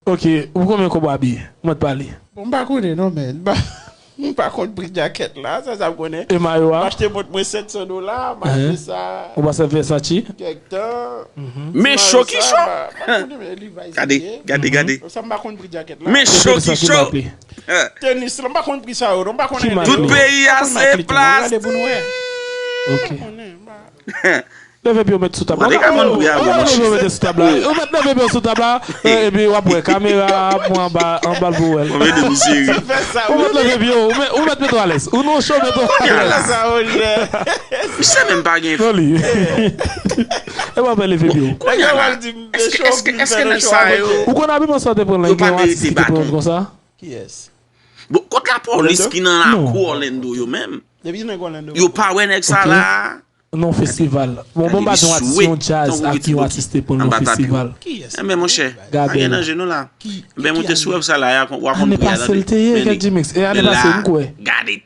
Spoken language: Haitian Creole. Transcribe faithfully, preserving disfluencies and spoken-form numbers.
Ok, ou konbyen kob w abiye? Mwen pa li. Bon, m pa konnen non, men. M pa, m pa konn pri djakèt la, sa, sa m konnen. E mayo M a? achte bot mwen sèt san dola, m achte sa. Ou pa se Versace? Kèk tan. Men cho ki cho. M pa konnen, men Levi's Gade, li ye. Gade, gade. Sa m pa konn pri djaket la. Men cho ki cho. Ki Tenis la, m pa konn pri sa yo, non. M pa konnen. Tout peyi a se plastik. Gade pou nou wè. Ok. Konnen, m pa- Leve pye w met sou tab la. Mande ka moun pou y ave, Leve pye w monchè. Met sou tab la. Ou met leve pye w sou tab la. Epi w ap wè kamera ap mwen anba anba l pou wè l. Mwen vle misye ri. Fè sa, Ou met leve pye w. Ou met ou met met w alèz. Ou nou cho met w alèz. Sa, Roger. Misye menm pa gen. Non li. E w ap leve pye w. Kounye a la. Nèg yo di m Èske cho, èske m èske fè nèg cho sa avèk yo yo. Ou konn abi mwen sa te pran Yo lè pa gen yon atis merite ki te pran baton. Konsa? Kiyès? Bon, kot lapolis ki nan lakou Orlando yo menm? Depi nèg Orlando. Yo pa wè nèg sa la. Non, festival. Bon, bon, ba yon atis, yon jazz ak yon atis te pran yon festival. Kiyès? Enben monchè, pa Gabriel. Gen nan je nou la. Enben mwen te sou wèb sa la, w a konn pri a. Ane pase l te ye, Kèt Jimix. E ane pase m kwè. Gade.